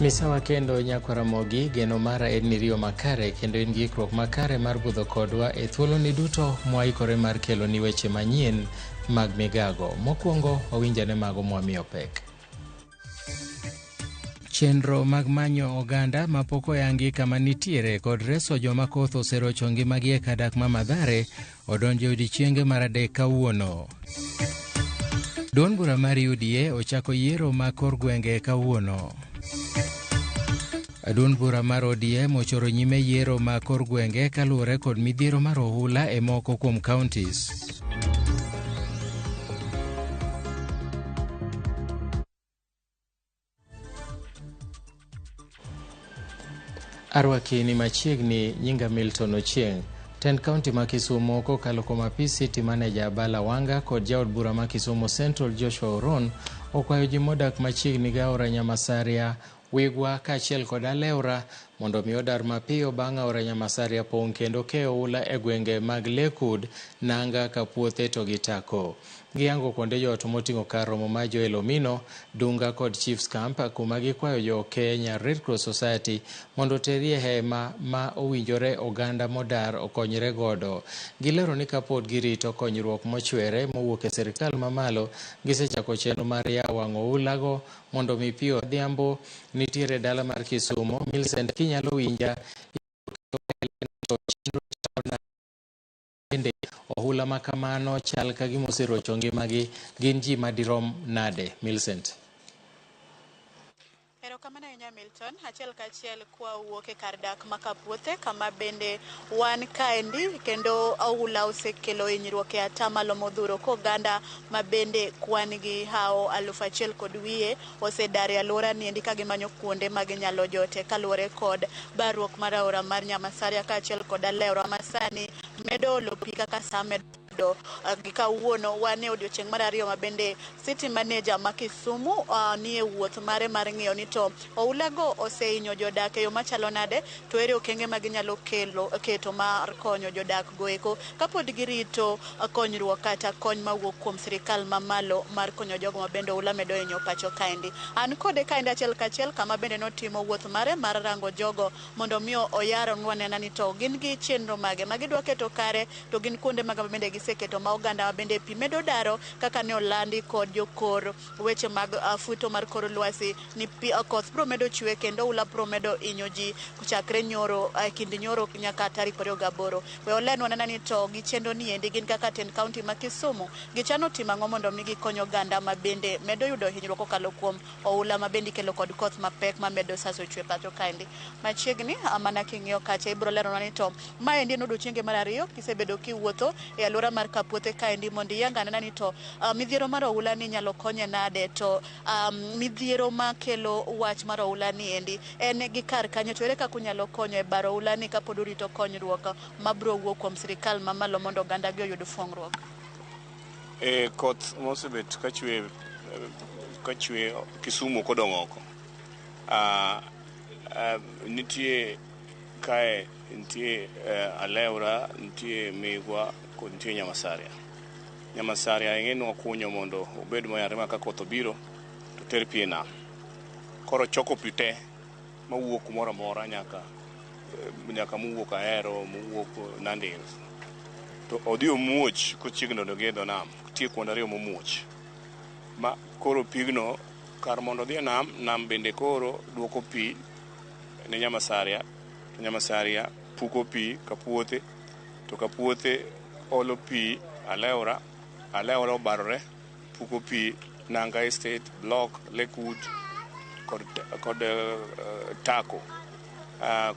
Misawa kendo nyakwaramogi geno mara en ni riyo makare kendo in gi ikruok makare mar budho kodwa e thuoloni duto mwaikore mar keloni weche manyien mag migago. Mokwongo wawinjane mago mwamiyo pek. Chenro mag manyo oganda mapok oyangi kama nitiere kod reso joma koth oserocho ngimagi e kadak ma Mathare odonjo e odiechienge mar adek kawuono. Duond bura mar UDA ochako yiero ma kor gwenge kawuono. Duond bura mar ODM ochoro nyime yiero ma kor gwenge kaluwore kod midhiero mar ohula e moko kuom counties. Arwaki ni machiegni nyinga Milton Ochieng. Tend kaunti ma Kisumu kokalo kuom apis City Manager Abala Wanga kod jaod bura ma Kisumu Central Joshua Oron okwayo ji modak machiegni gi aora Nyamasaria, Wigwa kaachiel kod Alewra mondo mi odar mapiyo bang' aora Nyamasaria pong' kendo keyo oula e gwenge mag Lakewood, Nanga, Kapuothe to gi Tako. Giyango kuonde jot moting'o kar romo mar Joel Omino, Dunga kod Chiefs Camp kuma gikwayo jo Kenya Red Cross Society mondo oterie hema ma owinjore oganda modar okonyre godo. Gilero ni kapod girito konyruok mochwere mowuok e sirkal mamalo, gisechako chenro mar yawo wang' oulago mondo mi pi odhiambo nitiere dala mar Kisumu. Millicent kinyalo winja bende ohula ma kamano chal ka gima oserocho ngimagi gin ji madirom nade Millicent? Erokamano ahinya Milton. Achiel kachiel kwa wuok e kar dak ma Kapuothe kama bende wan kaendi kendo oula osekelo hinyruok e atamalo modhuro koganda ma bende kwan gi hawo 1,500 osedar e alwora niendi ka gimanyo kuonde ma ginyalo jote kaluwore kod barruok mar aora mar Nyamasaria kaachiel kod Alewra ma sani medo olo pi kaka sa medo gi kawuono wan e odiochieng' mar ariyo ma bende City Manager ma Kisumu nie wuoth mare mar ng'iyo ni to oulago osehinyo jodak e yo machalo nade to ere okenge ma ginyalo kelo keto mar konyo jodak goeko kapod girito konyruok kata kony mawuok kuom sirikal mamalo mar konyo jogo ma bende oula medo hinyo pacho kaendi. An kode kaendi achiel kachiel kama bende notimo wuoth mare mar rango jogo mondo mi oyaronwa nena ni to gin gi chenro mage ma gidwa keto kare to gin kuonde maga ma bende giseketo ma oganda ma bende pi medo daro kaka ne olandi kod jokor weche mag futo mar kor lwasi ni pi koth biro medo chwe kendo oula biro medo hinyo ji chakre nyoro kind nyoro nyaka tarik 28. We olenwa nena ni to gi chenro ni endi gin kaka tend kaunti ma Kisumu gichano timo ang'o mondo mi gikony oganda ma bende medo yudo hinyruok kokalo kuom oula ma bende ikelo kod koth mapek ma medo saso chwe pacho kaendi. Machiegni mana king'iyo kacha ibiro leronwa ni to maendi en odiochienge mar ariyo kisebedo kiwuotho e alwora mar Kapuothe kaendi mondo iyang anena ni to midhiero mar oula ni inyalo konye nade to midhiero makelo wach mar oula ni endi en gi kar kanyo to ere kaka unyalo konyo e baro oula ni kapod urito konyruok mabiro wuok kuom sirikal mamalo mondo oganda gi oyud fuong'ruok. E koth mosebet kachwe kachwe Kisumu kodong' oko. Nitie kae nitie Alewra, nitie Migwa kod nitie Nyamasaria. Nyamasaria ing'e ni wakunyo mondo obed moyarre ma ka koth obiro to ter pi e nam. Koro choko pi te mawuok kumoro amora nyaka nyaka mowuok Ahero, mowuok Nandi Hills. To odhi omuoch kochiegni donjo gi e dho nam. Nitie kuonde ariyo momuoch. Ma koro pigno kar mondo odhi e nam, nam bende koro duoko pi ne Nyamasaria, to Nyamasaria puko pi Kapuothe, to Kapuothe olo pi Alewra, Alewra obarore puko pi Nanga Estate, Block, Lakewood kod, kod Tako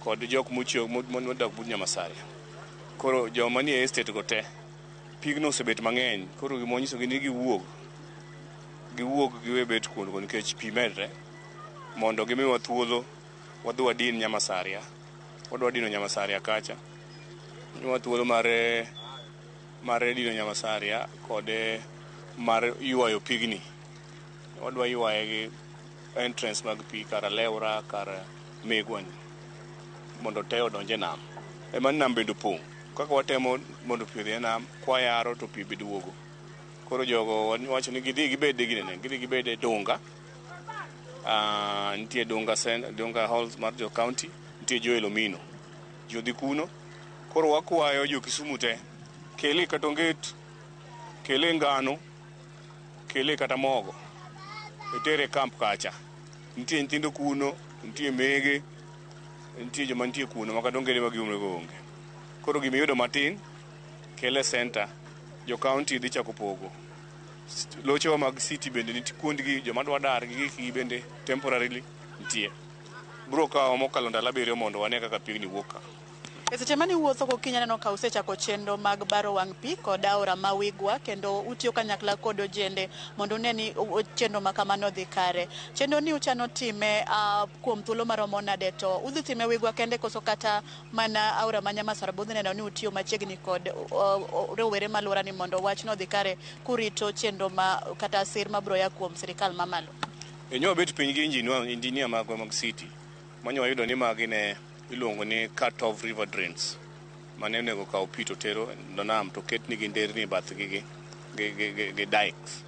kod jok mochiew modak but Nyamasaria. Koro joma nie estate go te, pigno osebet mang'eny. Koro gima wanyisogi ni giwuog, giwuog giwe bet kuondgo nikech pi medre, mondo gimiwa thuolo wadhi wadin Nyamasaria. Wadwa dino Nyamasaria kacha. Miwa thuolo mar dino Nyamasaria kod mar ywayo pigni. Wadwa ywaye gi entrance mag pi kar Alewra, kar Megwa ni, mondo te odonj e nam. Ema ni nam bende opong'. Kaka watemo mondo pi odhi e nam, kwayaro to pi be duogo. Koro jogo wacho ni gidhi gibed e ginene, gidhi gibed e Dunga. Nitie Dunga, Dunga Halls mar jo county, nitie Joel Omino. Ji odhi kuno. Koro wakwayo jo Kisumu te, kele kata onget, kele ngano, kele kata mogo, itere camp kacha. Nitie nyithindo kuno, nitie mege, nitie joma nitie kuno ma kata ongede ma giumrego onge. Koro gimiyudo matin, kele center, jo county dhi chako pogo. Lochewa mag city bende nitie kuondgi, joma dwa dar gi gikgi bende temporarily nitie. Biro kawo mokalo ndalo 7 mondo wane kaka pigni wuok ka. E seche mane iwuotho gokinyi aneno ka usechako chenro mag baro wang' pi kod aora ma Wigwa kendo utiyo kanyakla kod ojende mondo une ni chenro ma kamano odhi kare. Chenro ni uchano time kuom thuolo maromo nade to udhi time Wigwa kende koso kata mana aora ma Nyamasara be udhi neno ni utiyo machiegni kod rowere maluora ni mondo wachno odhi kare kurito chenro ma kata sir mabiro ya kuom sirikal mamalo? E nyo wabet piny gi engineer magwa mag city manyo wayudo ni magi ne iluongo ni cut off river drains mane onego kaw pi to tero e nam to ketnigi nderni e bathgi gi dikes.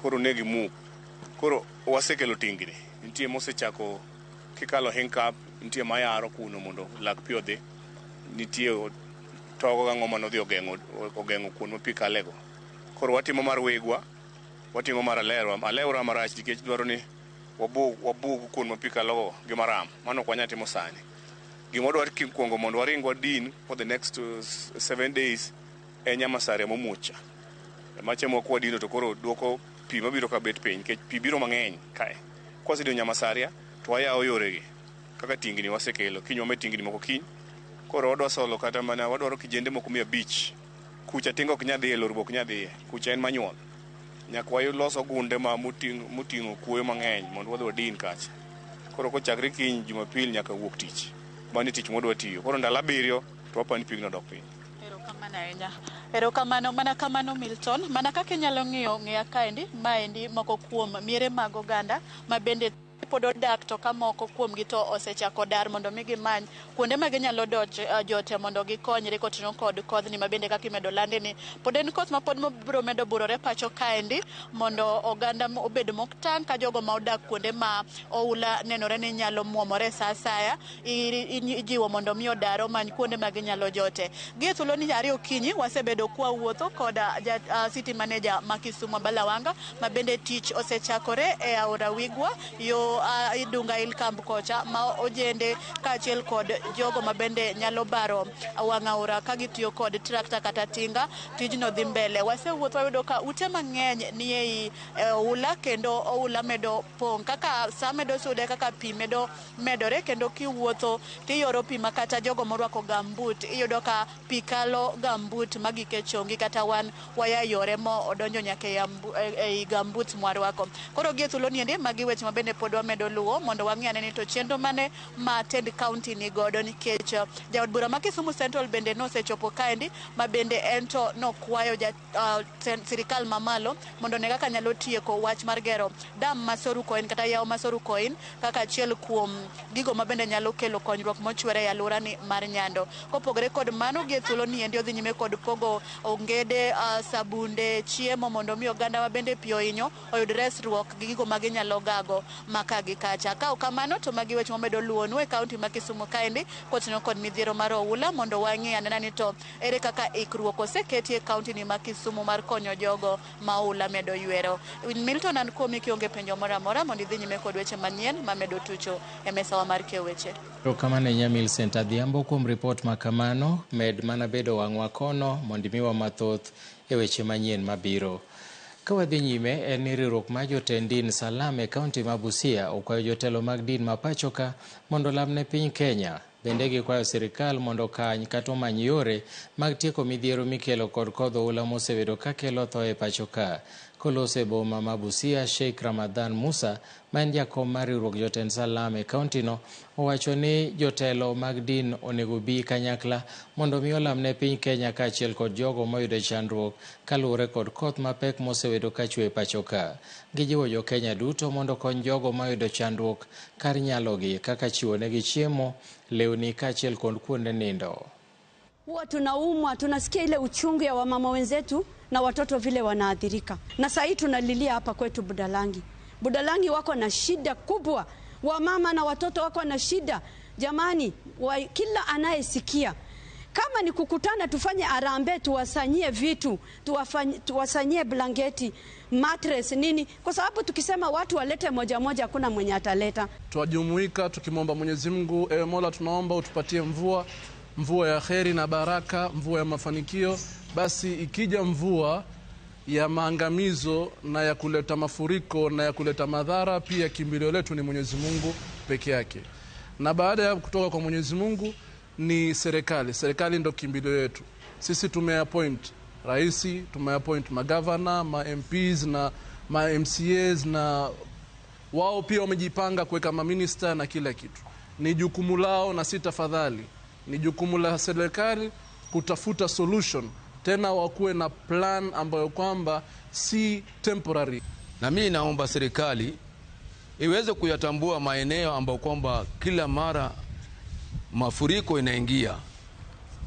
Koro ne gimuk. Koro wasekelo tingni. Nitie mosechako kikalo Hincap, nitie mayaro kuno mondo lak pi odhi. Nitie togo gang'o manodhi ogeng'o kuond ma pi kalego. Koro watimo mar Wigwa, watimo mar Alewra. Alewra marach nikech dwaro ni wabug kuond ma pi kalogo gi maram. Mano ok wanyal timo sani. Gima wadwaro kuongo mondo waring wadin for the next 7 days en Nyamasaria momuoch cha. Macha mok wadino to koro duoko pi mabiro ka bet piny nikech pi biro mang'eny kae. Kwasedino Nyamasaria to wayawo yoregi kaka tingni wasekelo. Kiny wamed tingni moko kiny. Koro wadwa solo kata mana wadwaro kijende moko 500. Kucha tinga ok nyal dhiye, lori be ok nyal dhiye. Kucha en manual. Nyaka walos ogunde ma moting'o kuoyo mang'eny mondo wadhi wadin kacha. Koro kochakre kiny Jumapil nyaka wuok tich. Mano e tich mwadwa tiyo. Koro ndalo 7 to wapani ni pigno dok piny. Erokamano ahinya. Erokamano mana kamano Milton. Mana kaka inyalo ng'iyo ng'iya kaendi, maendi moko kuom miere mag oganda ma bende pod odak to ka moko kuomgi to osechako dar mondo mi gimany kuonde ma ginyalo jote mondo gikonyre kotingo kod kodhni ma bende kaka imedo landi ni pod en koth ma pod biro medo burore pacho kaendi mondo oganda obed motang' ka jogo ma odak kuonde ma oula nenore ni nyalo muomore sa asaya ijiwo mondo mi odar omany kuonde ma ginyalo jote. Gi e thuolo ni 2 okinyi wasebedo kwawuotho kod city manager ma Kisumu Abala Wanga ma bende tich osechakore e aora Wigwa yo Idunga Hill Camp kocha ma ojende kaachiel kod jogo ma bende nyalo baro wang' aora ka gitiyo kod tractor kata tinga. Tijno dhi mbele. Wasewuotho wayudo ka ute mang'eny ni ei oula kendo oula medo pong' kaka sa medo sude kaka pi medo medore kendo kiwuotho tiyoro pi ma kata jogo morwako gambut iyudo ka pi kalo gambut magik e chongi kata wan waya yore mo odonjo nyaka ei gambut mwarwako. Koro gi e thuolo niendi magi weche ma bende pod wamedo luwo mondo wang'i ane ni to chenro mane ma tend county ni godo nikech jaod bura ma Kisumu Central bende nosechopo kaendi ma bende en to nokwayo sirikal mamalo mondo one kaka nyalo tieko wach mar gero dam ma Soru Koin kata yawo ma Soru Koin kaka achiel kuom gigo ma bende nyalo kelo konyruok mochwere e alwora ni mar Nyando. Kopogore kod mano gi e thuolo ni endi odhi nyime kod pogo ongede, sabunde, chiemo mondo mi oganda ma bende pi ohinyo oyud resruok gi gigo ma ginyalo gago maka gi kacha. Ka ok kamano to magi weche mamedo luwonu e kaunti ma Kisumu kaendi kotingo kod midhiero mar oula mondo wang'i anena ni to ere kaka ikruok oseketi e kaunti ni ma Kisumu mar konyo jogo ma oula medo ywero. Milton an kuomi kionge penjo moro amora mondo idhi nyime kod weche manyien mamedo tucho e mesawa mar keyo weche. Erokamano ahinya Millicent Adhiambo kuom ripot ma kamano. Med mana bedo wang'wa kono mondo imiwa mathoth e weche manyien mabiro. Ka wadhi nyime en ni riwruok mar jotend din Salam e kaunti ma Busia okwayo jotelo mag din ma pacho ka mondo olam ne piny Kenya. Bende gikwayo sirikal mondo okany kata omany yore mag tieko midhiero mikelo kod kodh oula mosebedo ka kelo tho e pacho ka. Koloso e boma ma Busia, Sheikh Ramadhan Musa ma en jakom mar riwruok jotend Salam e kauntino owacho ni jotelo mag din onego bi kanyakla mondo mi olam ne piny Kenya kaachiel kod jogo moyudo chandruok kaluwore kod koth mapek mosebedo ka chwe e pacho ka. Gijiwo jo Kenya duto mondo okony jogo moyudo chandruok kar nyalogi kaka chiwonegi chiemo, lewni kaachiel kod kuonde nindo. Huwa tunaumwa, tunasikia ile uchungu ya wamama wenzetu na watoto vile wanaathirika. Na saa hii tunalilia hapa kwetu Budalangi. Budalangi wako na shida kubwa, wamama na watoto wako na shida. Jamani, kila anayesikia kama ni kukutana, tufanye harambee, tuwasanyie vitu, tuwasanyie blanketi, mattress, nini, kwa sababu tukisema watu walete moja moja hakuna mwenye ataleta. Twajumuika tukimwomba Mwenyezi Mungu, ewe Mola, tunaomba utupatie mvua, mvua ya kheri na baraka, mvua ya mafanikio. Basi ikija mvua ya maangamizo na ya kuleta mafuriko na ya kuleta madhara, pia kimbilio letu ni Mwenyezi Mungu peke yake. Na baada ya kutoka kwa Mwenyezi Mungu ni serikali. Serikali ndo kimbilio yetu. Sisi tumeappoint raisi, tumeappoint magavana, ma MPs na ma MCAs, na wao pia wamejipanga kuweka maminista na kila kitu. Ni jukumu lao, na si tafadhali, ni jukumu la serikali kutafuta solution, tena wakuwe na plan ambayo kwamba si temporary. Na mimi naomba serikali iweze kuyatambua maeneo ambayo kwamba kila mara mafuriko inaingia,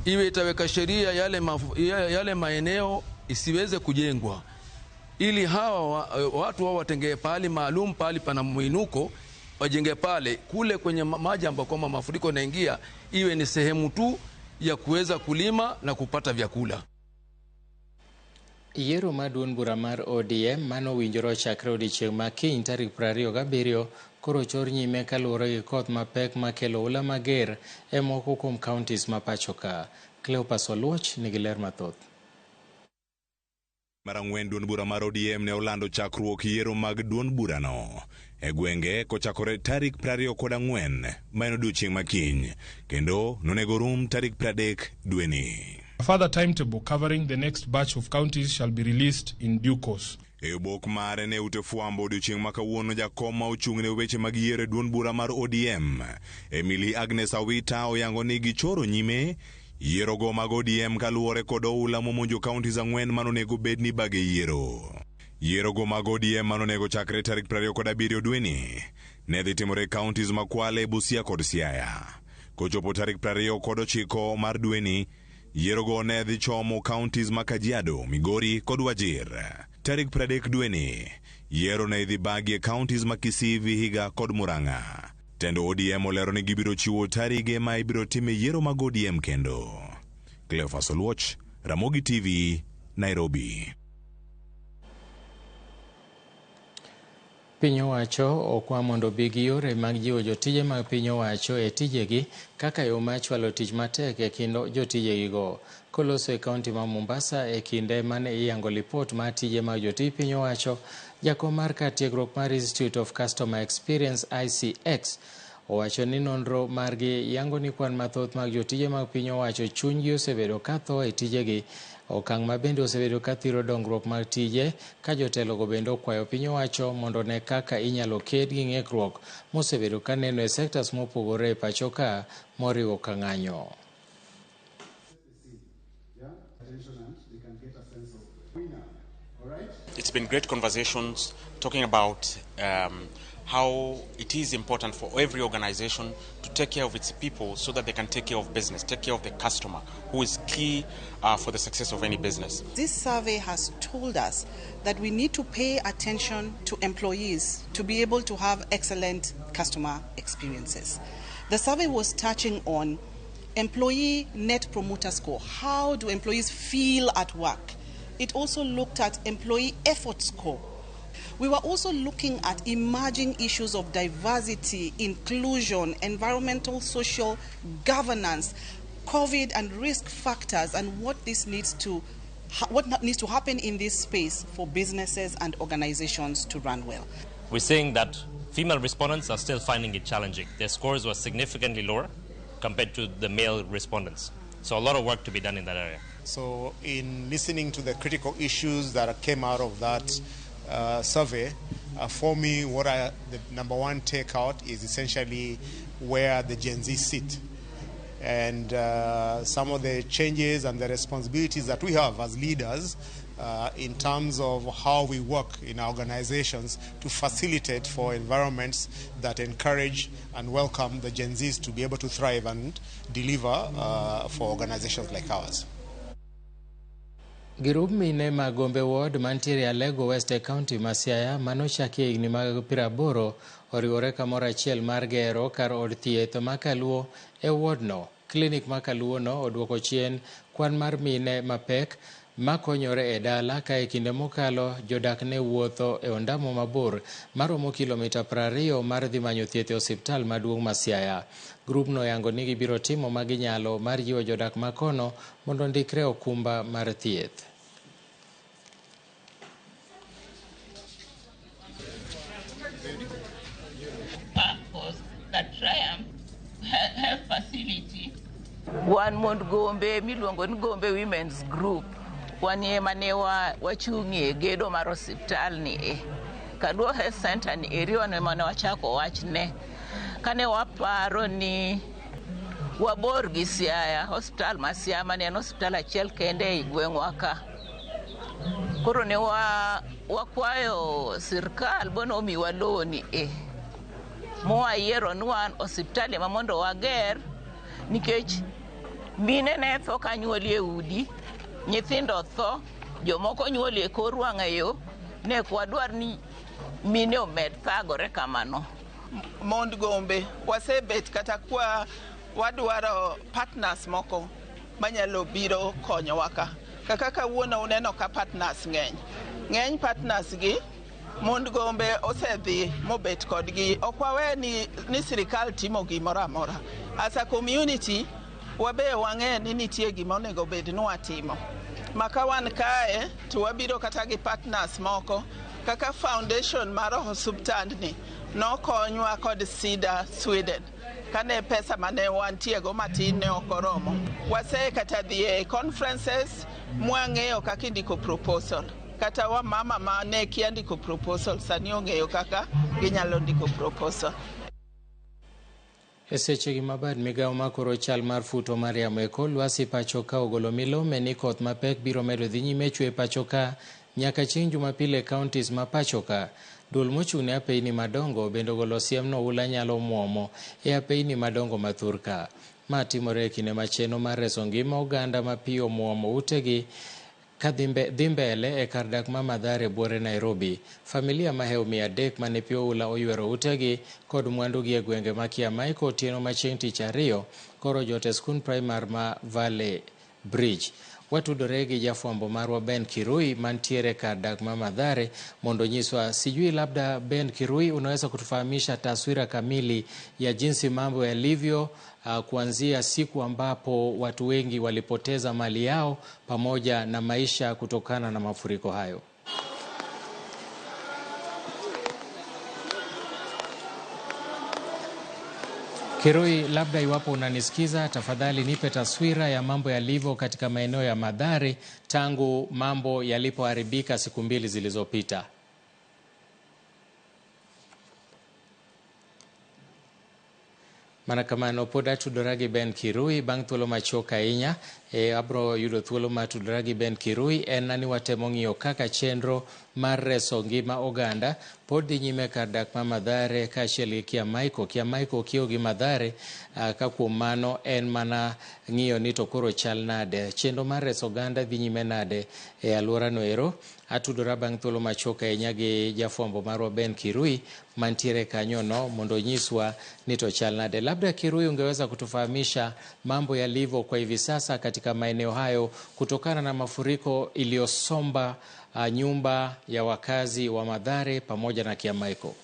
iwe itaweka sheria yale maeneo isiweze kujengwa, ili hawa watu wao watengee pahali maalum, pahali pana mwinuko wajenge pale, kule kwenye maji ambayo kwamba mafuriko yanaingia iwe ni sehemu tu ya kuweza kulima na kupata vyakula. Yiero mar duond bura mar ODM mano owinjore ochakre odiechieng' ma kiny tarik 27 koro ochor nyime kaluwore gi koth mapek makelo oula mager e moko kuom counties ma pacho ka. Cleopas Oluoch nigi ler mathoth. Mar ang'wen duond bura mar ODM ne olando chakruok yiero mag duond burano e gwenge kochakore tarik 24 ma en odiechieng' ma kiny, kendo nonego rum tarik 30 dweni. A further timetable covering the next batch of counties shall be released in due course. E obok mare ne ute fwambo odiechieng' ma kawuono, jakom ma ochung' ne weche mag yiero e duond bura mar ODM Emily Agnes Awita oyango ni gichoro nyime yierogo mag ODM kaluwore kod oula momonjo counties 4 manonego bed ni bage yiero. Yierogo mag ODM manonego chakre tarik 27 dweni ne dhi timore counties ma Kwale, Busia kod Siaya. Kochopo tarik 29 mar dweni, yierogo ne dhi chomo counties ma Kajiado, Migori kod Wajir. Tarik 30 dweni, yiero ne idhi bagi e counties ma Kisii, Vihiga kod Murang'a. Tendo ODM olero ni gibiro chiwo tarige ma ibiro time yiero mag ODM kendo. Cleophas Oluoch, Ramogi TV, Nairobi. Piny owacho okwa mondo obi gi yore mag jiwo jotije mag piny owacho e tijegi kaka yo mar chwalo tich matek e kind jotijegigo. Koloso e kaunti ma Mombasa e kinde mane iyango lipot mar tije mag jotij piny owacho, jakom mar kar tiegruok mar Institute of Customer Experience ICX owacho ni nonro margi yango ni kwan mathoth mag jotije mag piny owacho chunygi osebedo ka tho e tijegi, okang' ma bende osebedo ka thiro dongruok mag tije, ka jotelogo bende okwayo piny owacho mondo ne kaka inyalo ked gi ng'ikruok mosebedo ka neno e sectors mopogore e pacho ka moriwo ka ng'anyo. It's been great conversations talking about how it is important for every organization to take care of its people so that they can take care of business, take care of the customer, who is key for the success of any business. This survey has told us that we need to pay attention to employees to be able to have excellent customer experiences. The survey was touching on employee net promoter score. How do employees feel at work? It also looked at employee effort score. We were also looking at emerging issues of diversity, inclusion, environmental, social governance, COVID and risk factors, and what this needs to what needs to happen in this space for businesses and organizations to run well. We're seeing that female respondents are still finding it challenging. Their scores were significantly lower compared to the male respondents. So a lot of work to be done in that area. So in listening to the critical issues that came out of that survey, for me, what the number one takeout is essentially where the Gen Z sit, and some of the changes and the responsibilities that we have as leaders in terms of how we work in our organizations to facilitate for environments that encourage and welcome the Gen Zs to be able to thrive and deliver for organizations like ours. Girub mine mag Gombe Ward mantiere Alego West e County ma Siaya manochaki e higni mag 80 oriwore kamoro achiel mar gero kar od thieth ma Kaluo e wardno. Klinik ma Kaluo no oduoko chien kwan mar mine mapek makonyore e dala ka e kinde mokalo jodak ne wuotho e ondamo mabor maromo kilomita 20 mar dhi manyo thieth e osiptal maduong' ma Siaya. Grupno yango ni gibiro timo maginyalo mar jiwo jodak makono mondo ondikre okumba mar thieth. Wan mond Gombe miluongo ni Gombe Women's Group wan ema ne wachung'ie gedo mar osiptal ni e Kaluo Health Center ni eri wan ema ne wachako wachne kane waparo ni wabor gi Siaya, osiptal ma Siaya mane en osiptal achiel kende ei gweng'wa ka. Koro ne wakwayo sirkal bono omiwa lowo ni e mwayiero ni wan osiptal ema mondo wager nikech mine ne tho ka nyuoli e udi, nyithindo tho, jomoko nyuoli e kor wang' e yo, ne ok wadwar ni mine omed thagore kamano. Mond Gombe wasebet kata kwa wadwaro partners moko manyalo biro konyowa ka. Kaka kawuono uneno ka partners ng'eny. Ng'eny partners gi mond Gombe osedhi mobet kodgi. Ok wawe ni sirikal timo gimoro amora. As a community, wabe wang'e ni nitie gima onego bed ni watimo. Maka wan kae to wabiro kata gi partners moko kaka foundation mar osiptandni nokonywa kod SIDA Sweden. Kane pesa mane wantiego matin ne ok oromo. Wase kata dhi e conferences mwang'eyo kaka indiko proposal. Kata wamama ma ne kia ndiko proposal sani ong'eyo kaka ginyalo ndiko proposal. E sechegi mabad migawo makoro chal mar futo mar yamo e kor lwasi pacho ka ogolo milome ni koth mapek biro medo dhi nyime chwe pacho ka nyaka chieng' Jumapil e counties ma pacho ka. Duol mochung' ne apeyni madongo bende ogolo siem no oula nyalo muomo e apeyni madongo ma thurka. Ma timore e kinde ma chenro mar reso ngima oganda ma pi omuomo utegi ka dhi mbele e kar dak ma Mathare buore Nairobi. Familia mahewo 300 mane pi oula oywero utegi kod mwandugi e gwenge ma Kiamaiko otieno ma chieng' tich ariyo koro jot e skund primar ma Valley Bridge. Watudore gi jafwambo marwa Ben Kirui mantiere kar dak ma Mathare mondo nyiswa. Sijui labda Ben Kirui unaweza kutufahamisha taswira kamili ya jinsi mambo yalivyo kuanzia siku ambapo watu wengi walipoteza mali yao pamoja na maisha kutokana na mafuriko hayo. Kirui, labda iwapo unanisikiza, tafadhali nipe taswira ya mambo yalivyo katika maeneo ya Mathare tangu mambo yalipoharibika siku mbili zilizopita. Mana kamano pod atudora gi Ben Kirui bang' thuolo machuok ahinya. Abro yudo thuolo mar tudora gi Ben Kirui en ni watemo ng'iyo kaka chenro mar reso ngima oganda pod dhi nyime kar dak ma Mathare kaachiel gi Kiamaiko. Kiamaiko kiewo gi Mathare ka kuom mano en mana ng'iyo ni to koro chal nade, chenro mar reso oganda dhi nyime nade e alworano ero. Atudora bang' thuolo machuok ahinya gi jafwambo marwa Ben Kirui mantiere kanyono mondo onyiswa ni to chal nade. Labda Kirui ungeweza kutufahamisha mambo yalivyo kwa hivi sasa katika maeneo hayo kutokana na mafuriko iliyosomba nyumba ya wakazi wa Mathare pamoja na Kiamaiko.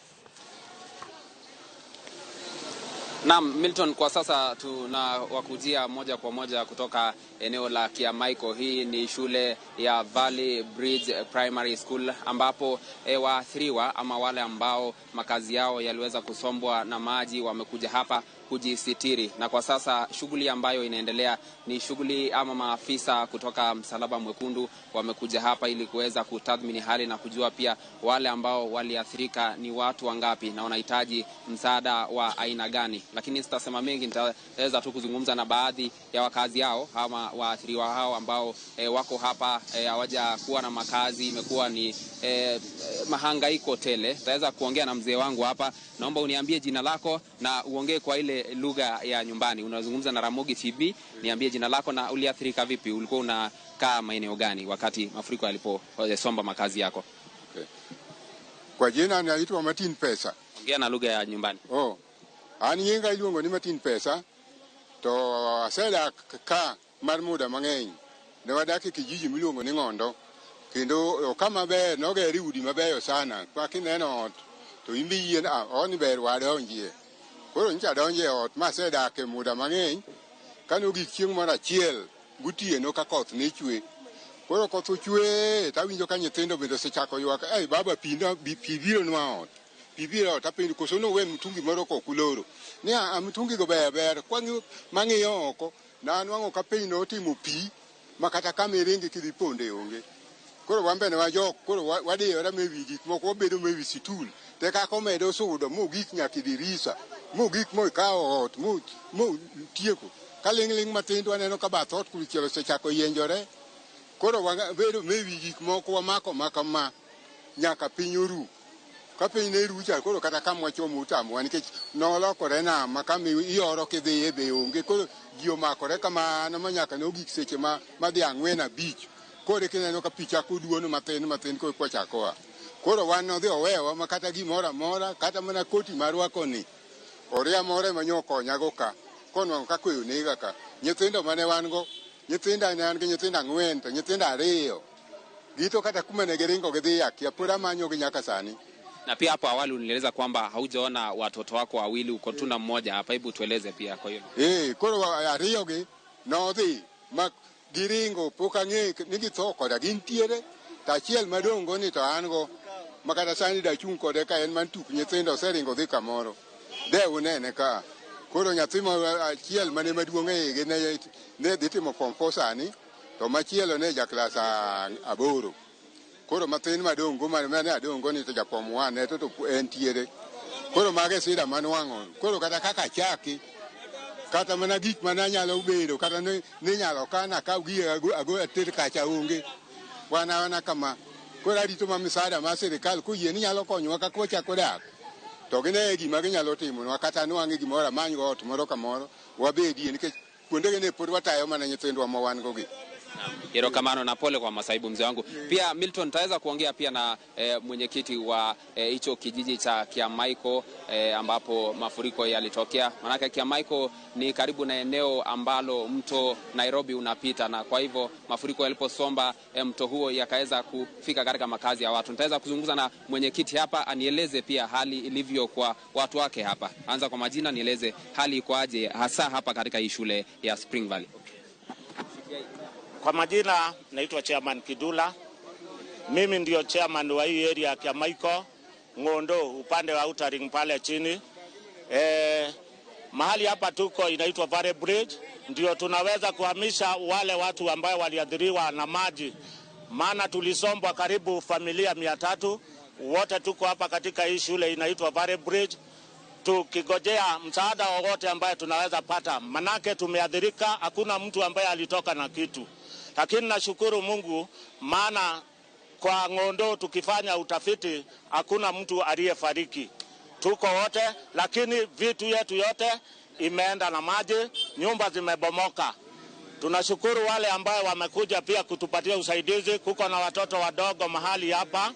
Naam, Milton, kwa sasa tunawakujia moja kwa moja kutoka eneo la Kiamaiko. Hii ni shule ya Valley Bridge Primary School ambapo waathiriwa ama wale ambao makazi yao yaliweza kusombwa na maji wamekuja hapa kujisitiri, na kwa sasa shughuli ambayo inaendelea ni shughuli ama maafisa kutoka Msalaba Mwekundu wamekuja hapa ili kuweza kutathmini hali na kujua pia wale ambao waliathirika ni watu wangapi na wanahitaji msaada wa aina gani. Lakini sitasema mengi, nitaweza tu kuzungumza na baadhi ya wakazi hao ama waathiriwa hao ambao wako hapa, hawajakuwa na makazi, imekuwa ni mahangaiko tele. Nitaweza kuongea na mzee wangu hapa. Naomba uniambie jina lako na uongee kwa ile lugha ya nyumbani. Unazungumza na Ramogi TV, niambie jina lako na uliathirika vipi, ulikuwa unakaa maeneo gani wakati mafuriko yaliposomba makazi yako? Okay. Kwa jina naitwa Martin Pesa. Ongea na lugha ya nyumbani. Oh. An nyinga iluongo ni Martin Pesa to asedak ka mar muda mang'eny. Ne wadak e kijiji miluongo ni Ng'ondo kendo kama ber nogeri udi mabeyo sana. Kwa kineno ot to in bi yien oni ber wadonjie. Koro nyocha adonjo e ot masedak e muda mang'eny kane ogik chieng' moro achiel gotieno ka koth ne chwe. Koro koth ochwe tawinjo ka nyithindo bende osechako ywak, "Ei baba, pi bironwa ot." Pi biro ot apenjo koso nowe mtungi moro kok uloro. Ni a mtungi go ber ber kwang'iyo mang'iyo oko nanwang'o ka piny notimo pi ma kata kama iringe kidhi ponde onge. Koro wan bende wajok, koro wadiyore mewi gik moko, wabedo mewi situl. Te kaka omedo sudo mogik nyaka e dirisa, mogik moikawo ot, motieko. Ka ling' ling' matin to waneno ka bath ot kuchiel osechako yienjore. Koro wabedo mewi gik moko wamako makama nyaka piny oru. Ka piny ne rucha koro kata kama wachomo otamowa nikech nolokore nam ma kama ioro kidhiye be onge. Koro ji omakore kamano ma nyaka nogik seche madhi 4, 5. Koro kineno ka pi chako duono mathin mathin koro kwachako a. Koro wan nodhi owewa ma kata gimoro amora kata mana koti marwako ni oria moro ema nyo okonyago ka konwang'o ka koyo nega ka. Nyithindo mane wan go, nyithinda ne an gi nyithindo 4 to nyithindo 2 gito kata kuma ne giringo gidhi akia pod amanyogi nyaka sani. Na pia hapo awali ulinieleza kwamba haujaona watoto wako wawili, uko tu na mmoja hapa. Hebu tueleze pia kwa hiyo. Koro ariyo gi nodhi ma giringo pok ang'e ni githo koda gintiere to achiel madong' go ni to an go ma kata sani dachung' kode ka en man tuk nyithindo oseringo dhi kamoro. De unene ka. Koro nyathi ma achiel mane maduong' e igi ne dhi timo form 4 sani to machielo ne ja klas 8. Koro mathin madong' go mane adong' go ni to ja form 1 ne to entiere. Koro mago e sida manwang'o. Koro kata kaka achaki kata mana gik mane anyalo bedo kata ninyalo kan akaw gi ago ater kacha onge. Wan awana kama. Koro arito ma msaada mar sirikal koyie ni nyalo konyowa kaka wachako dak. To gine gima ginyalo timonwa kata nwang'e gimoro amany go ot moro kamoro wabedie nikech kuondegi ne pod watayo mana nyithindwa ma wan go gi. Erokamano na pole kwa masaibu mzee wangu. Pia Milton, taweza kuongea pia na mwenyekiti wa hicho kijiji cha Kiamaiko ambapo mafuriko yalitokea. Maanake Kiamaiko ni karibu na eneo ambalo mto Nairobi unapita, na kwa hivyo mafuriko yaliposomba mto huo yakaweza kufika katika makazi ya watu. Nitaweza kuzungumza na mwenyekiti hapa anieleze pia hali ilivyo kwa watu wake hapa. Anza kwa majina, nieleze hali ikoaje hasa hapa katika hii shule ya Spring Valley. Kwa majina naitwa Chairman Kidula. Mimi ndio chairman wa hii area ya Kiamaiko, Ng'ondo upande wa Outer Ring pale chini. Mahali hapa tuko inaitwa Valley Bridge, ndio tunaweza kuhamisha wale watu ambao waliathiriwa na maji. Maana tulisombwa karibu familia 300, wote tuko hapa katika hii shule inaitwa Valley Bridge tukigojea msaada wowote ambaye tunaweza pata. Manake tumeathirika, hakuna mtu ambaye alitoka na kitu. Lakini nashukuru Mungu, maana kwa Ng'ondo tukifanya utafiti hakuna mtu aliyefariki. Tuko wote, lakini vitu yetu yote imeenda na maji, nyumba zimebomoka. Tunashukuru wale ambao wamekuja pia kutupatia usaidizi. Kuko na watoto wadogo mahali hapa.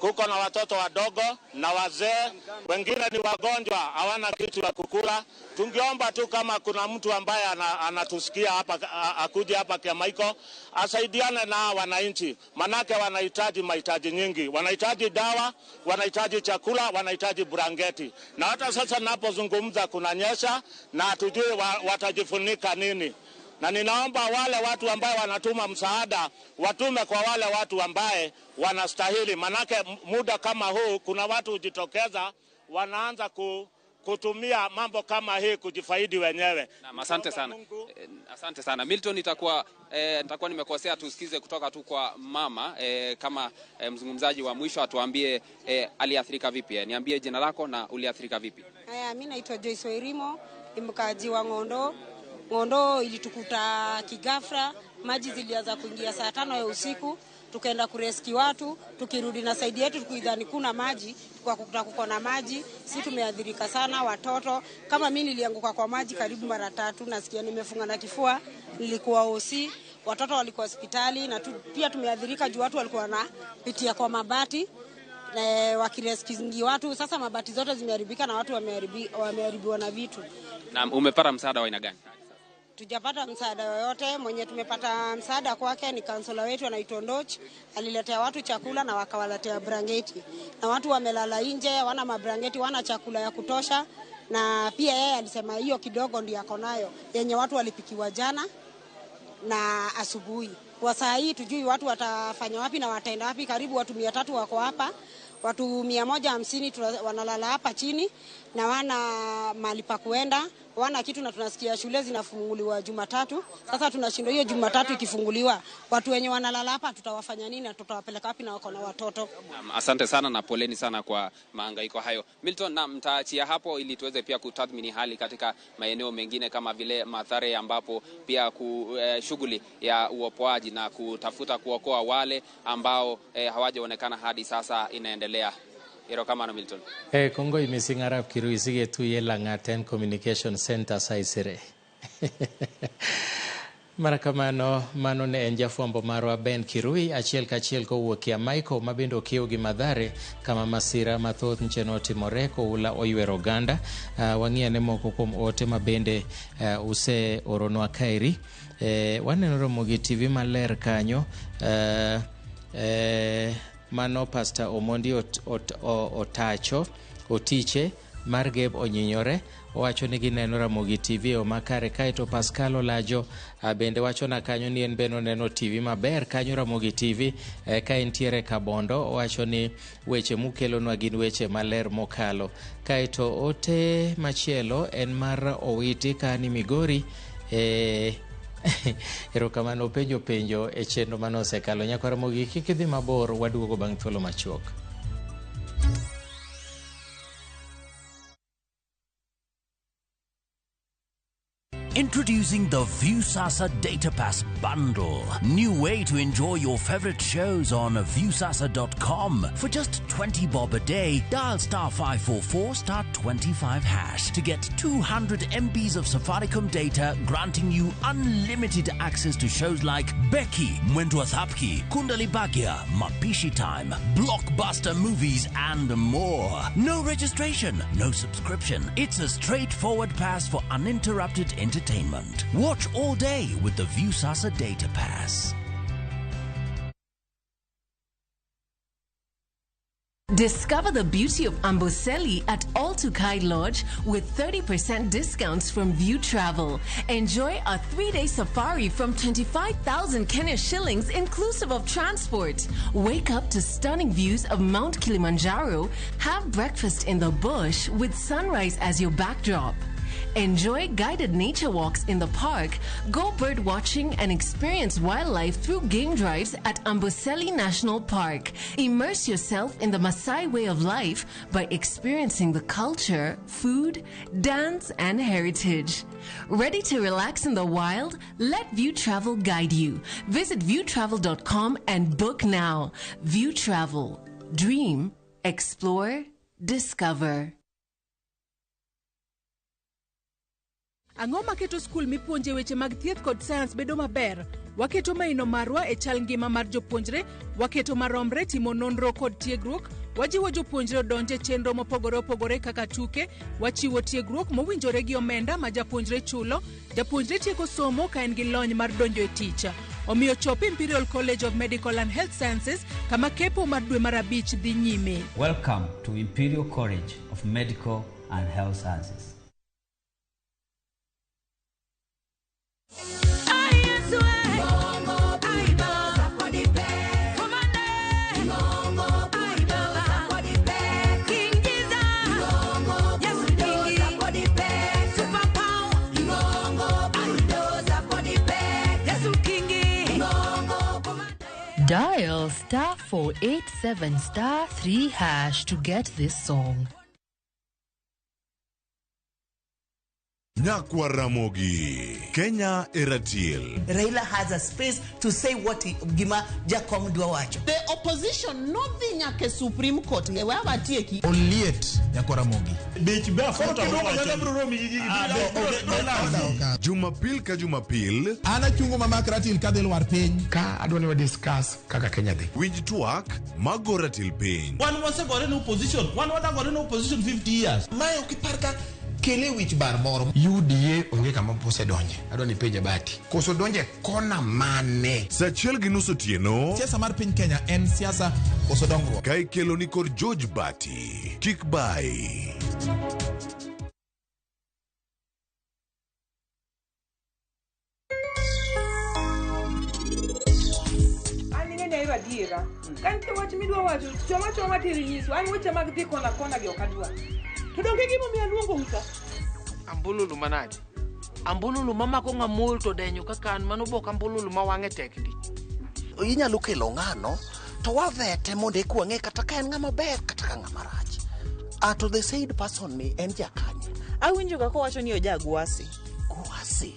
Kuko na watoto wadogo na wazee, wengine ni wagonjwa, hawana kitu ya kukula. Tungeomba tu kama kuna mtu ambaye anatusikia hapa, akuje hapa Kiamaiko asaidiane na wananchi, manake wanahitaji mahitaji nyingi, wanahitaji dawa, wanahitaji chakula, wanahitaji blanketi. Na hata sasa ninapozungumza kunanyesha na hatujui watajifunika nini. Na ninaomba wale watu ambao wanatuma msaada watume kwa wale watu ambaye wanastahili, manake muda kama huu kuna watu hujitokeza wanaanza kutumia mambo kama hii kujifaidi wenyewe. Naam, asante sana. Asante sana Milton, nitakuwa nimekosea, tusikize kutoka tu kwa mama kama mzungumzaji wa mwisho atuambie aliathirika vipi. Niambie jina lako na uliathirika vipi. Haya, mimi naitwa Joyce Wairimo, ni mkaaji wa Ng'ondo. Ng'ondo ilitukuta kigafra, maji zilianza kuingia saa 5 ya usiku, tukaenda kureski watu, tukirudi na saidi yetu tukuidhani kuna maji, tukakuta kuko na maji. Sisi tumeathirika sana, watoto. Kama mimi nilianguka kwa maji karibu mara 3, nasikia nimefunga na kifua, nilikuwa OC, watoto walikuwa hospitali, na pia tumeathirika juu watu walikuwa wanapitia kwa mabati na wakireski watu. Sasa mabati zote zimeharibika na watu wameharibiwa na vitu. Na umepata msaada wa aina gani? Tujapata msaada yoyote. Mwenye tumepata msaada kwake ni kansela wetu anaitwa Ndoch, aliletea watu chakula na wakawaletea blanketi. Na watu wamelala nje, wana mabrangeti, wana chakula ya kutosha. Na pia yeye alisema hiyo kidogo ndio yako nayo yenye watu walipikiwa jana na asubuhi. Kwa saa hii tujui watu watafanya wapi na wataenda wapi. Karibu watu 300 wako hapa, watu 150 wanalala hapa chini na wana mahali pa kuenda, wana kitu. Na tunasikia shule zinafunguliwa Jumatatu. Sasa tunashindwa hiyo Jumatatu ikifunguliwa, watu wenye wanalala hapa tutawafanya nini na tutawapeleka wapi na wako na watoto? Asante sana na poleni sana kwa mahangaiko hayo. Milton, na mtaachia hapo ili tuweze pia kutathmini hali katika maeneo mengine kama vile Mathare, ambapo pia shughuli ya uopoaji na kutafuta kuokoa wale ambao hawajaonekana hadi sasa inaendelea. Erokamano Milton. Kongo imissing Arap Kirui siketuye Lang'aten Communication Center saisere. Mara kamano mano ne en jafwambo marwa Ben Kirui achiel kachiel kowuok Kiamaiko mabende okiewo gi Mathare kama masira mathoth nche notimore koula oywero oganda. Wang'iyane moko kuom ote mabende useoronwa kaeri. Waneno Ramogi TV maler kanyo. Mano Pastor Omondi Otacho Otiche mar Geb Onyinyore owacho ni gineno Ramogi TV e makare. Kaeto Pascal Olajo bende wacho na kanyo ni en bende oneno TV maber kanyo Ramogi TV ka entiere Kabondo. Owacho ni weche mukelonwa gin weche maler mokalo. Kaeto ote machielo en mar Owiti kani Migori. Erokamano penjo penjo e chenro mane osekalo. Nyakwa Ramogi kik idhi mabor, waduogo bang' thuolo machuok. Introducing the Viusasa Data Pass Bundle. New way to enjoy your favorite shows on Viusasa.com. For just 20 bob a day, dial star 544 star 25 hash to get 200 MBs of Safaricom data, granting you unlimited access to shows like Becky, Mwendwa Thapki, Kundali Bhagya, Mapishi Time, blockbuster movies, and more. No registration, no subscription. It's a straightforward pass for uninterrupted entertainment. Watch all day with the Viusasa Data Pass. Discover the beauty of Amboseli at All Tukai Lodge with 30% discounts from View Travel. Enjoy a 3-day safari from 25,000 Kenya shillings inclusive of transport. Wake up to stunning views of Mount Kilimanjaro. Have breakfast in the bush with sunrise as your backdrop. Enjoy guided nature walks in the park, go bird watching and experience wildlife through game drives at Amboseli National Park. Immerse yourself in the Maasai way of life by experiencing the culture, food, dance and heritage. Ready to relax in the wild? Let View Travel guide you. Visit viewtravel.com and book now. View Travel. Dream, explore, discover. Ang'o maketo skul mipuonje weche mag thieth kod sayans bedo maber? Waketo maino marwa e chal ngima mar jopuonjre, waketo maromre timo nonro kod tiegruok, wajiwo jopuonjre odonj e chenro mopogore opogore kaka tuke, wachiwo tiegruok mowinjore gi omenda ma japuonjre chulo, japuonjre tieko somo ka en gi lony mar donjo e tich. Omiyo chop Imperial College of Medical and Health Sciences kama kepo mar dwe mar 5 dhi nyime. Welcome to Imperial College of Medical and Health Sciences. Dial star 487 star 3 hash to get this song. Nyakwa Ramogi, Kenya Eratiel. Raila has a space to say what gima Jakom dwa wacho. The opposition nodhi nyaka Supreme Court e wawatieki. Oliet Nyakwa Ramogi. Jumapil ka Jumapil. An achungo mama Ratil kadhi lwar piny. Ka adwa ni wa discuss kaka Kenya dhi. Winj twak mago ratil piny. Wan wasegore ne opposition. Wan wadagore ne opposition 50 years. Mae ok ipar ka kele wich bar moro. UDA onge kama osedonje. Adwa ni penje Bati. Koso donje kona mane? Saa 1:30 otieno. Siasa mar piny Kenya en siasa koso dongruok. Ka ikelo ni kod George Bati. Kik bai. Adiera. Ka nitie wach midwa wacho, choma choma tir nyiso. An weche mag dhi kona kona gi ok adwar. To donge gimomiyo aluongou ka? Ambululu manade? Ambululu mamako ng'amol to denyo kaka an mano bok ambululu ma wang'e tek ndi. Inyalo kelo ng'ano to wavete mondo eka wang'e kata ka en ng'ama ber kata ka ng'ama rach. To the said person ni en jakanye? Awinjo ka kowacho ni oja Gwasi. Gwasi?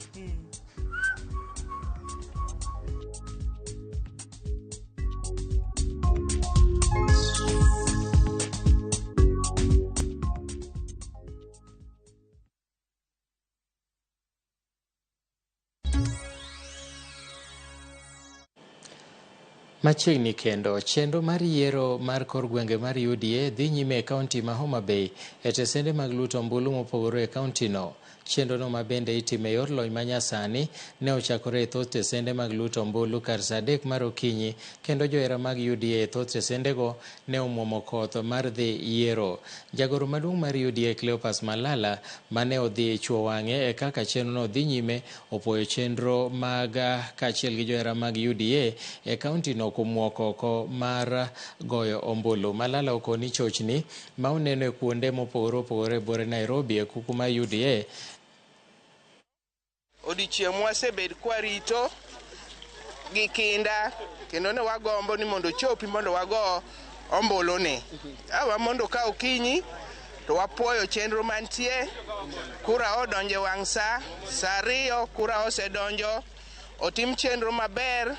Machiegni kendo, chenro mar yiero mar kor gwenge mar UDA dhi nyime e kaunti ma Homa Bay e tesende mag luto ombulu mopogore e kaunti no. Chenro no mabende itime e yor lony manyasani ne ochakore e thoth tesende mag luto ombulu kar saa 3 mar okinyi kendo johera mag UDA e thoth tesendego ne omuomo koth mar dhi yiero. Jagoro maduong' mar UDA Cleopas Malala mane odhi chuo wang'e e kaka chenro no dhi nyime opoyo chenro mag kaachiel gi johera mag UDA e kaunti no kuom wuok oko mar goyo ombulu. Malala okoni chochni ma oneno e kuonde mopogore opogore e buore Nairobi e kuku mar UDA. Odiechieng' wasebet kwarito gi kinda kendo ne wagombo ni mondo ochopi mondo wago ombulu ni. Awa mondo ka okinyi to wapuoyo chenro mantie, kura odonjo e wang' saa, saa 2 kura osedonjo, otim chenro maber,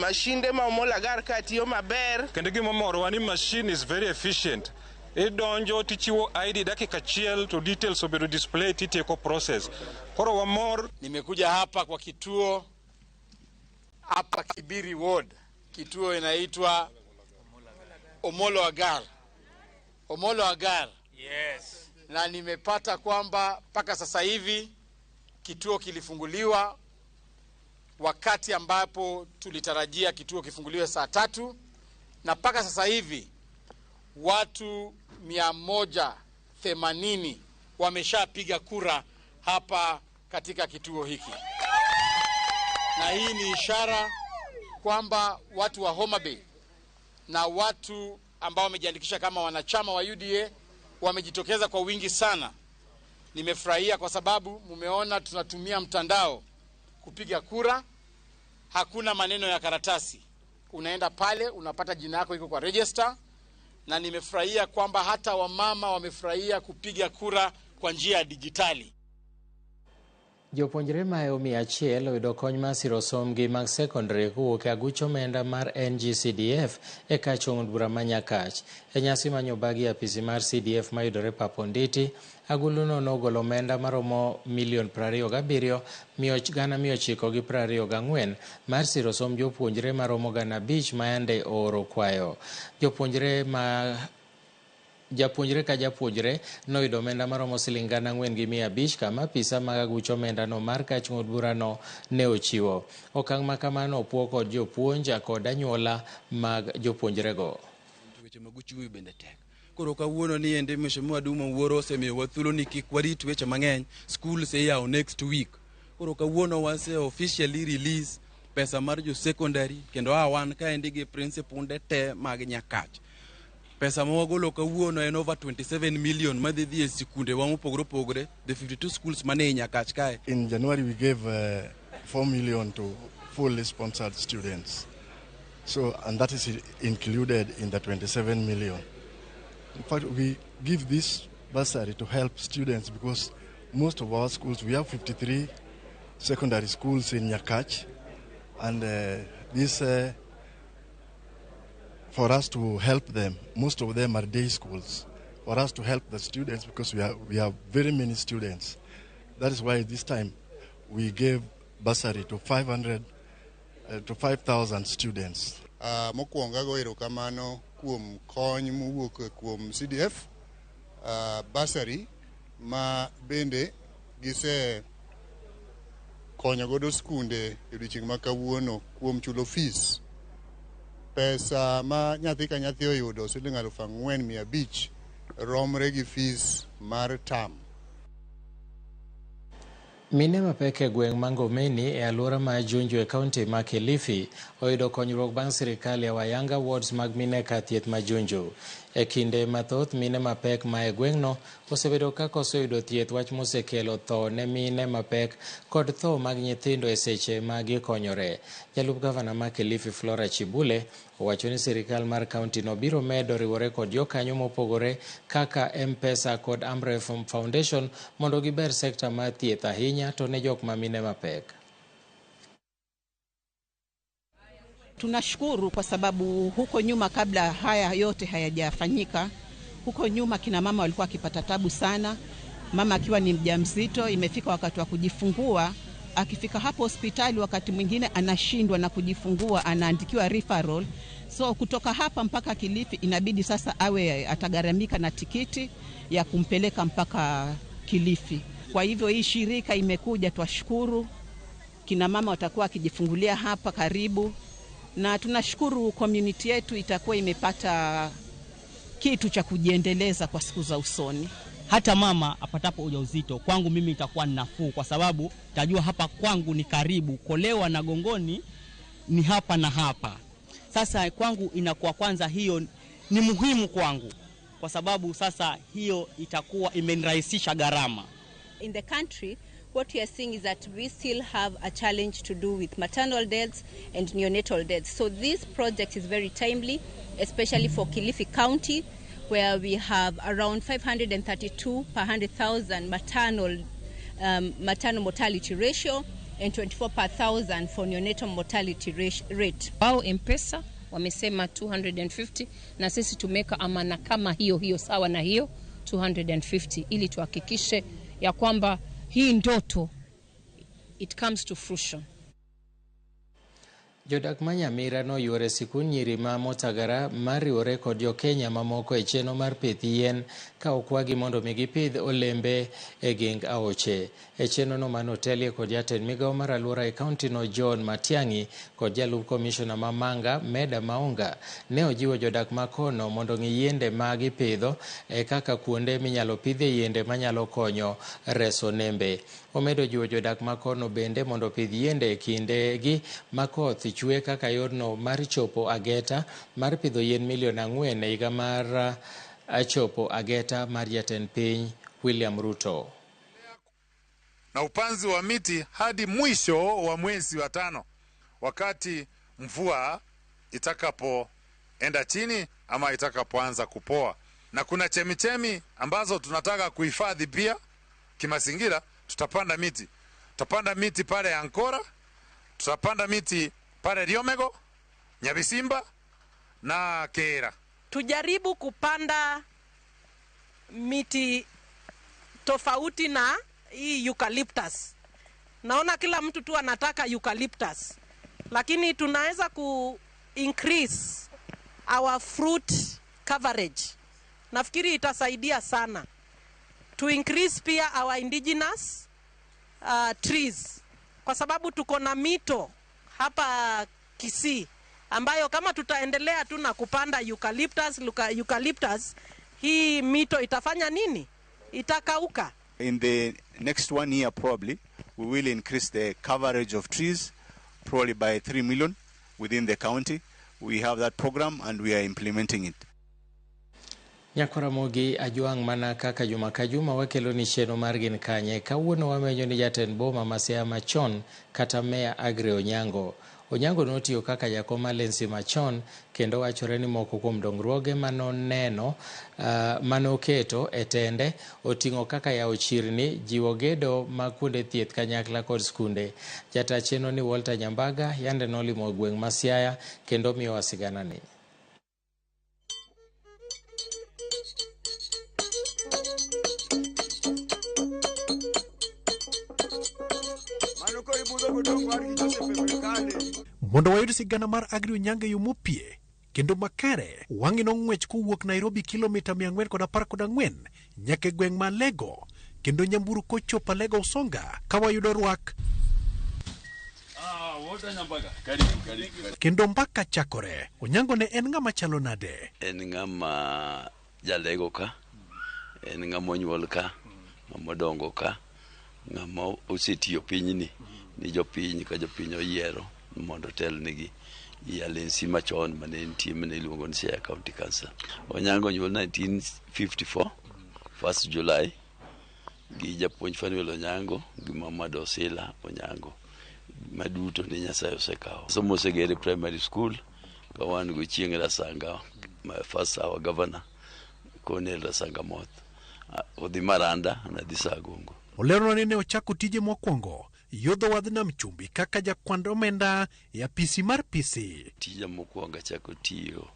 mashinde ma Omolo Agar ka tiyo maber. Kendo gima morowa ni machine is very efficient. Idonjo tichiwo ID dakika achiel to details obedo display titieko process. Koro wamor. Nimekuja hapa kwa kituo hapa Kibiri Ward. Kituo inaitwa Omolo Agar. Omolo Agar. Yes. Na nimepata kwamba mpaka sasa hivi kituo kilifunguliwa wakati ambapo tulitarajia kituo kifunguliwe saa 3, na mpaka sasa hivi watu 180 wameshapiga kura hapa katika kituo hiki. Na hii ni ishara kwamba watu wa Homa Bay na watu ambao wamejiandikisha kama wanachama wa UDA wamejitokeza kwa wingi sana. Nimefurahia kwa sababu mumeona tunatumia mtandao kupiga kura. Hakuna maneno ya karatasi. Unaenda pale unapata jina yako iko kwa register. Na nimefurahia kwamba hata wamama wamefurahia kupiga kura kwa njia ya dijitali. Jopuonjre mahewo 100 oyudo kony mar siro sombgi mag sekondari kowuok e aguch omenda mar NGCDF e kach od bura ma Nyakach. E nyasi manyobagi e apisi mar CDF mayudore Pap Onditi, aguluno nogolo omenda maromo milion 27,924 mar siro somb jopuonjre maromo 5,000 mayande ooro kwayo. Jopuonjre ma Japuonjre ka japuonjre noyudo omenda maromo siling 4,500 kama apisa mag aguch omendano mar kach ng'ut burano ne ochiwo. Okang' ma kamano opuo kod jopuonj kod anyuola mag jopuonjrego. Weche mag uchumi bende tek. Koro kawuono ni endi Mheshimiwa Duma Wuoro osemiyowa thuolo ni kik warit weche mang'eny, school iyawo next week. Koro kawuono wase officially release pesa mar jo secondary kendo a wan kaendi gi principal te mag Nyakach. Pesa ma wagolo kawuono en over 27 million madhi dhi e sikunde wa mopogore opogore, the 52 schools mane Nyakach kae. In January we gave 4 million to fully sponsored students. So, and that is included in the 27 million. In fact, we give this bursary to help students because most of our schools, we have 53 secondary schools in Nyakach, and this for us to help them, most of them are day schools, for us to help the students because we have very many students. That is why this time we gave bursary to 500 to 5,000 students. Mokwongo ago erokamano kuom kony mowuok kuom CDF bursary ma bende gise konyo godo skunde e odiochieng' ma kawuono kuom chulo fees. Pesa ma nyathi ka nyathi oyudo siling 4,500 romre gi fees mar term. Mine mapek e gweng' ma Ngomeni e alwora ma Junju e kaunti ma Kilifi oyudo konyruok bang' sirikal yawo ayanga wards mag mine kar thieth ma Junju. E kinde mathoth, mine mapek ma e gweng'no osebedo ka koso yudo thieth, wach mosekelo tho ne mine mapek kod tho mag nyithindo e seche ma gikonyore. Jalup gavana ma Kilifi Flora Chibule owacho ni sirikal mar kaunti no biro medo riwore kod jokanyo mopogore kaka M-Pesa kod Amref Foundation mondo giber sekta mar thieth ahinya to ne jok ma mine mapek. Tunashukuru kwa sababu huko nyuma kabla haya yote hayajafanyika, huko nyuma kina mama walikuwa wakipata tabu sana. Mama akiwa ni mjamzito, imefika wakati wa kujifungua, akifika hapo hospitali wakati mwingine anashindwa na kujifungua, anaandikiwa referral. So kutoka hapa mpaka Kilifi inabidi sasa awe atagharamika na tikiti ya kumpeleka mpaka Kilifi. Kwa hivyo hii shirika imekuja, twashukuru. Kina mama watakuwa wakijifungulia hapa karibu, na tunashukuru community yetu itakuwa imepata kitu cha kujiendeleza kwa siku za usoni. Hata mama apatapo ujauzito kwangu mimi itakuwa nafuu, kwa sababu tajua hapa kwangu ni karibu, Kolewa na Gongoni ni hapa na hapa. Sasa kwangu inakuwa kwanza hiyo ni muhimu kwangu, kwa sababu sasa hiyo itakuwa imenirahisisha gharama. In the country, what we are seeing is that we still have a challenge to do with maternal deaths and neonatal deaths. So this project is very timely, especially for Kilifi County, where we have around 532 per 100,000 maternal mortality ratio and 24 per 1,000 for neonatal mortality rate. Wao M-Pesa wamesema 250 na sisi tumeka amana kama hiyo hiyo sawa na hiyo 250 ili tuhakikishe ya kwamba hii ndoto it comes to fruition. Jodak ma Nyamira noyuore sikund nyiri ma Motagara mar riwore kod jo-Kenya mamoko e chenro mar pith yien ka okwagi mondo mi gipidh olembe e geng aoche. E chenrono manotelie kod jatend migao mar alwora e kauntino John Matiang'i kod jalup komishona ma Manga Meda Maunga ne ojiwo jodak ma kono mondo ng'i yiende ma gipidho e kaka kuonde minyalo pidhie yiende manyalo konyo reso nembe. Omedo jiwo jodak ma kono bende mondo opidh yiende e kindegi ma koth chwe kaka yorno mar chopo ageta mar pidho yien milion 4 e higa mar chopo ageta mar jatend piny William Ruto. Na upanzi wa miti hadi mwisho wa mwezi wa 5, wakati mvua itakapoenda chini ama itakapoanza kupoa. Na kuna chemichemi ambazo tunataka kuhifadhi pia kimazingira, tutapanda miti. Tutapanda miti pale Ankora, tutapanda miti pale Riomego, Nyabisimba na Kera. Tujaribu kupanda miti tofauti na hii eucalyptus. Naona kila mtu tu anataka eucalyptus, lakini tunaweza ku increase our fruit coverage. Nafikiri itasaidia sana to increase pia our indigenous trees, kwa sababu tuko na mito hapa Kisii ambayo kama tutaendelea tu na kupanda eucalyptus, hii mito itafanya nini? Itakauka. In the next 1 year probably we will increase the coverage of trees probably by 3 million within the county. We have that program and we are implementing it. Nyakoramogi Ajwang' mana kaka juma ka juma wakelo ni chenro mar gin kanye. Kawuono wamenyo ni jatend boma ma Siaya machon kata meya Aggrey Onyango. Onyango notiyo kaka jakom Alensi machon kendo wachore ni moko kuom dongruoge manoneno manoketo e tende oting'o kaka yawo chirni, jiwo gedo mag kuonde thieth kanyakla kod skunde. Jata chenro ni Walter Nyambaga yande nolimo gweng' ma Siaya kendo miyowa siganani. Mondo wayud sigana mar Aggrey Onyango e yo mopie kendo makare, wang'e nong'wech kowuok Nairobi kilomita 414 nyaka e gweng' ma Alego, kendo nyamburu kochopo Alego Usonga ka wayudo rwak kendo mbaka chakore. Onyango ne en ng'ama chalo nade? En ng'ama jalego ka, en ng'ama onyuol ka, ng'ama odongo ka, ng'ama osetiyo pinyni ni jopiny ka jopiny oyiero mondo otelnegi i Alensi machon mane nitie mane iluongo ni Siaya County Council. Onyango onyuol 1954 1st July gi japuonj Fanuel Onyango gi mama Dosila Onyango maduto ni Nyasaye osekawo. Somo osegere primary school ka wan go chieng' Rasanga, first our governor Colonel Rasanga Moth. Odhi Maranda nadhi Sagongo. Olerona ni ne ochako tije mokwongo yodho wadh nam chumbi kaka jakwand omenda e apisi mar PC. Tija mokwongo achako tiyo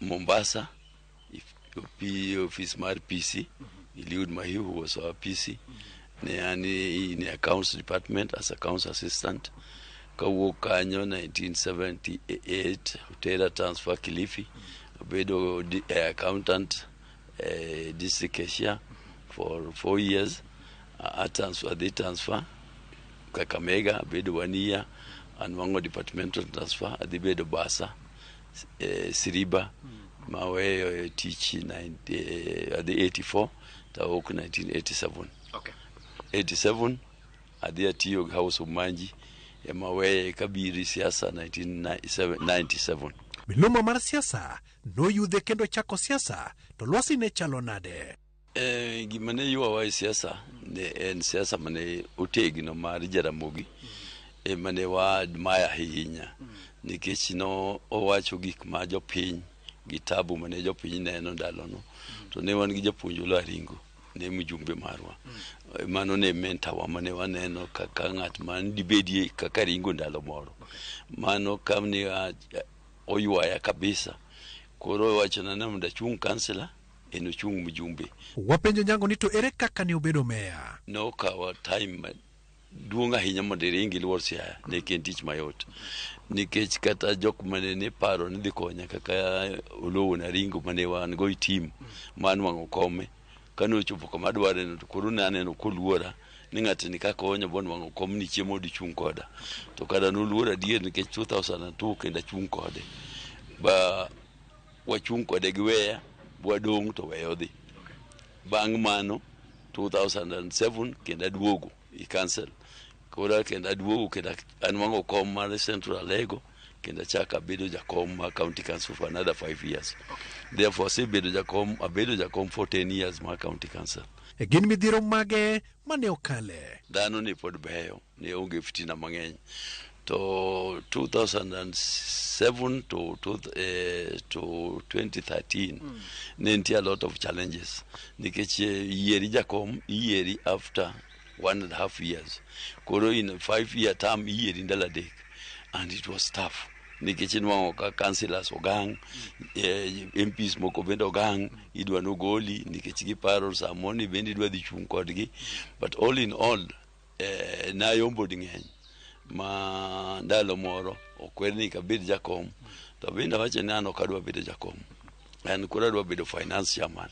Mombasa, office mar PC, Eliud Mahiu was our PC. Ne an in accounts department as accounts assistant. Kawuok kanyo 1978 otera transfer Kilifi, abedo accountant district cashier for 4 years. Adhi transfer Kakamega, abedo 1 year, anwang'o departmental transfer, adhi bedo Basa, Siriba, maweyo tich adhi 84 tawuok 1987. Okay. 87 adhi atiyo gi House of Manji ema weye kabiri siasa 1997. Miluma mar siasa noyudhe kendo chako siasa, to lwasi ne chalo nade? Gima ne ywawa e siasa ne en siasa mane otegno mar Jaramogi ema ne wa admire ahinya nikech no owacho gik ma jopiny gi tabu mane jopiny neno ndalono. To ne wan gi japuonj Oloo Aringo ne mjumbe marwa. Mano ne mentor wa mane waneno kaka ng'at man dibedie kaka Ringo ndalo moro. Mano kamne oywaya kabisa. Koro owachona ni mondo achung' kansela, en ochung' mjumbe. Wapenjo Onyango ni to ere kaka ne obedo meya? Nokawa time maduong' ahinya mondo iring iluor Siaya, ne ok en tich mayot. Nikech kata jok mane ne paro ni dhi konya kaka Oloo wuon Aringo mane wan go e team manwang'o kome. Kane ochopo kama adware no to koro ne aneno koluora ni ng'atni kakonyo bonwang'o kom ni chiemo di chung' koda. To kara noluora adier nikech 2002 kendo achung' kode. Ba wachung' kode gi weya, wadong' to weya odhi. Bang' mano 2007 kendo aduogo i council. Koro kendo aduogo kendo anwang'o kom mar Central Alego kendo achako abedo jakom mar county council for another 5 years. Therefore asebedo jakom, abedo jakom for 10 years mar county council. E gin midhiero mage mane okale? Dhano ne pod beyo, ne onge fitina mang'eny. To 2007 to 2013 ne nitie a lot of challenges nikech yieri jakom iyieri after 1.5 years. Koro in a 5 year term iyieri ndalo 3 and it was tough nikech inwang'o ka councillors ogang, MPs moko bende ogang, idwa nogoli nikech giparo samoro ni bende idwa dhi chung' kodgi. But all in all, nayombo ding'eny ma ndalo moro okwer ni kabed jakom, to bende awacho ni an ok adwa bedo jakom, an koro adwa bedo finance chairman.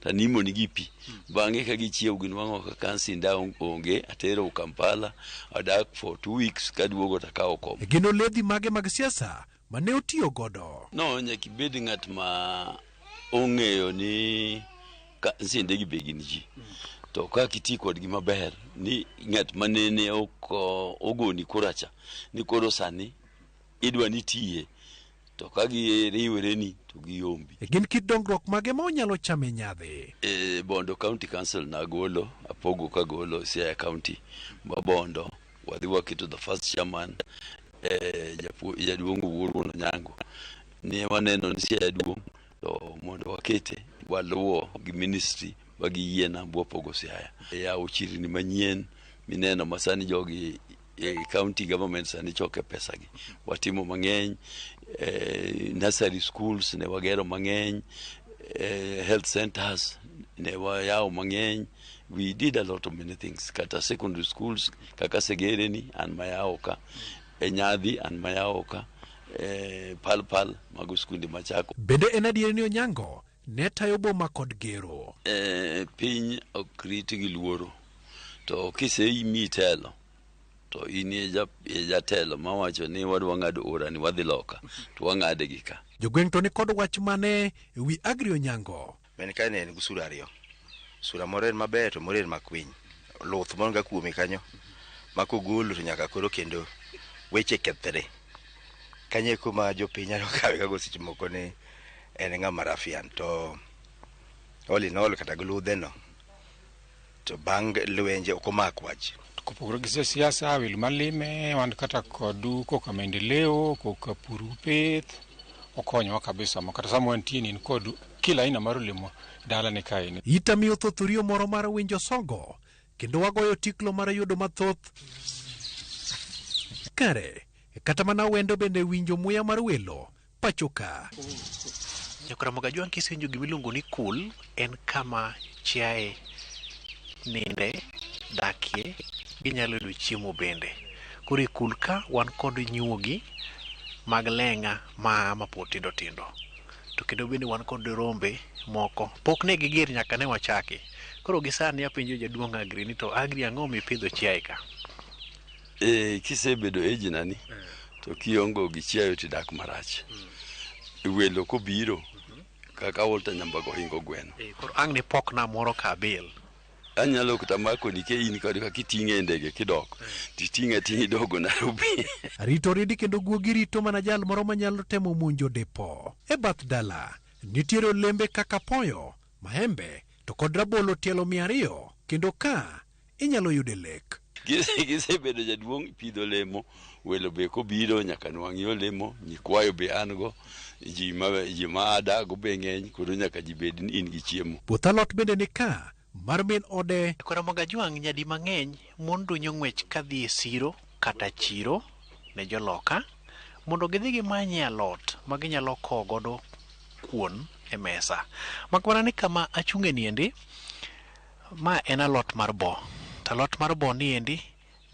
Tanimo nigi pi bang'e ka gichiew ginwang'o ka kansinda onge, atero Kampala, adak for 2 weeks, kaduogo takawo kom. Gin oledhi mage mag siasa mane otiyo godo? No, nyaka ibed ng'at ma ong'eyo ni kansinde gi be gin ji, to kaka iti kodgi maber, ni ng'at manene ok ogoni kura cha ni koro sani idwa ni tiye, to ka giriwreni to giyombi. Gin kit dongruok mage ma onyalo chamo e nyadhi? Bondo County Council nagolo, apogo kagolo Siaya County ma Bondo, wadhi waketo the first chairman, jaduong' Owuor Wuon Onyango. Ne waneno ni Siaya duong', to mondo wakete, waluwo gi ministry ba giyiena bwapogo Siaya. Yawo chirni manyien mineno masani jogi county government sani choke pesa gi. Watimo mang'eny, nursery schools ne wagero mang'eny, health centers ne wayawo mang'eny. We did a lot of many things. Kata secondary schools kaka Segereni an mayawo ka, e Nyadhi an mayawo ka, Pal Pal, mago skunde machako. Bende en adier ni Onyango ne tayo boma kod gero? Piny ok rit gi luoro, to kisemi telo to in e jatelo mawacho ni wadwa ng'ado ora ni wadhi loka to wang'ade gi ka. Jogweng' to ni kod wach mane e wi Agri Onyango? Men ka ne en gi sura ariyo. Sura moro en maber to moro en makwiny. Luth moro ga kuome kanyo ma kogolo to nyaka koro kendo weche kethre. Kanyo e kuma jopiny nyalo kawe kago seche moko ni en ng'ama rafian, to all in all kata gi ludhe no to bang' lwenje ok omak wach. Kopogore gi siasa, welo malime wan kata kodu koka maendeleo, koka pur pith okonyowa kabisa, ma kata sama wantie ni kod kila aina mar olemo dalane kaeni. Ita miyo thoth riyo moro mar winjo sogo kendo wagoyo tiklo mar yudo mathoth kare kata mana wendo bende winjo muya mar welo pacho ka. Jokramogi Ajwang', kisenjo gimiluongo ni kul en kama chiaye ninde, dakie, ginyalo yudo chiemo bende. Koro e kul ka wan kod nyuogi mag leng'a ma mapod tindo tindo. To kendo bende wan kod rombe moko. Pok ne giger nyaka ne wachaki. Koro gi sani apenjo jaduong' Agri ni to Agri, ang'o mipidho chiaye ka? Kisebedo age nani to kiongo gi chiayo tidak marach. Welo kobiro kaka Walter Nyambago hingo gweno. Koro ang' ne pokna moro ka abil. Anyalo kata makoni ke in kod kaka iting'e e ndege kidok titing'e ating'a idogo Nairobi. Rito ridi kendo guogi rito mana jal moro manyalo temo monjo depo. E bath dala nitiere olembe kaka poyo, maembe to kod rabolo tielo 200, kendo ka inyalo yude lek. Gisebedo jaduong' pidho olemo, welo be kobiro nyaka nwang'i olemo, nyikwayo be an go, ji ma adago be ng'eny, koro nyaka ji bed ni in gi chiemo. Puoth alot bende ni ka mar min ode. Ramogi Ajwang', nyadi mang'eny mon dunyo ng'wech kadhi e siro kata chiro ne joloka mondo gidhi gimanye alot ma ginyalo kowo godo kuon e mesa. Mak mana ni kama achung'e niendi, ma en alot mar bo. To alot mar bo niendi